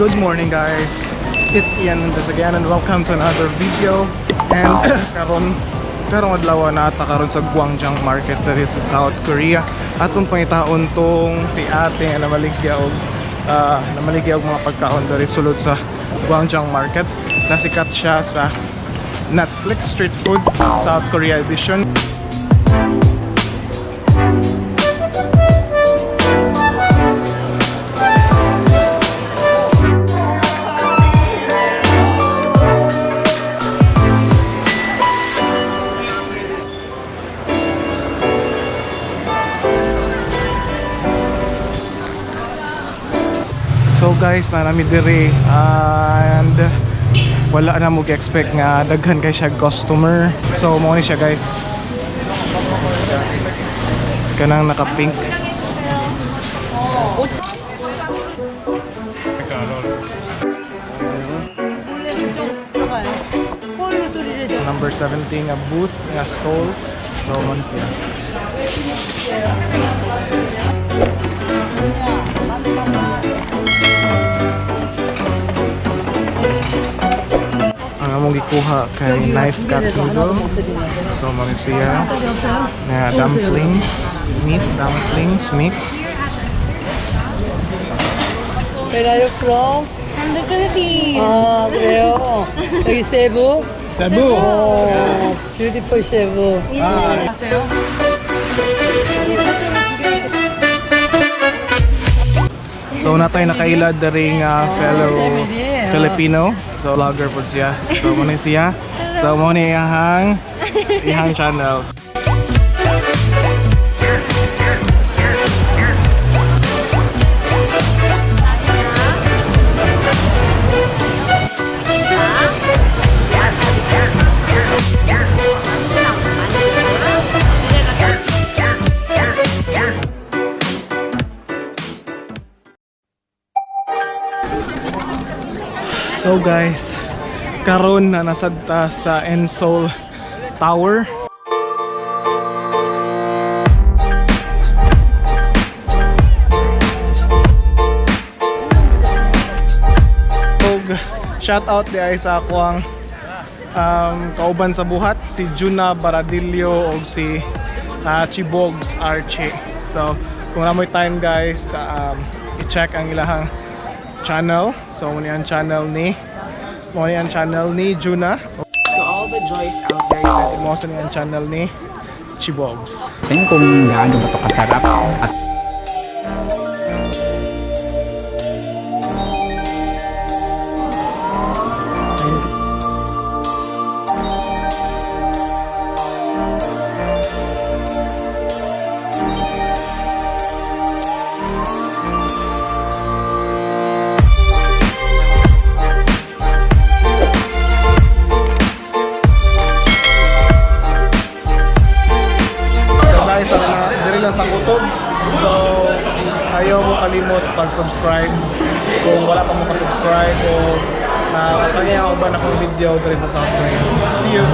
Good morning, guys. It's Ian Mendez again and welcome to another video. And karon karong adlaw na ta karon sa Gwangjang Market diri sa South Korea. Atong pangitaon tong si ate nga namaligya og mga pagkaon diri sulod sa Gwangjang Market. Nasikat siya sa Netflix Street Food South Korea edition. So guys, na nami diri and wala na mo expect nga daghan kay siya customer. So mo ni siya, guys. Kanang naka-pink. Number 17 nga booth nga stall. So mo ni siya. Ang among gikuha kay knife cut noodle. So mo ni siya na dumplings, meat dumplings mix. Where are you from? From the Philippines. 아, 그래요? 여기 세부? Cebu. 오, beautiful 세부. So natay nakailad diri nga fellow Filipino. So vlogger po siya. So mo ni siya. So mo ni iyahang channels. So guys, karon na nasad ta sa N Seoul Tower. Og shout out di ay sa akoang kauban sa buhat, si Juna Baradillo og si Chibogs Archie. So kung na mo'y time, guys, i-check ang ilahang channel. So mo ni ang channel ni Juna. To all the joys out there, you better Mo ni ang channel ni Chibogs. Tingnan kung gaano ba ito kasarap at So guys, sana diri lang takutob. So ayaw mo kalimot pag-subscribe kung wala pa mo ka-subscribe o kanya ako ba na akong video diri sa South Korea. See you.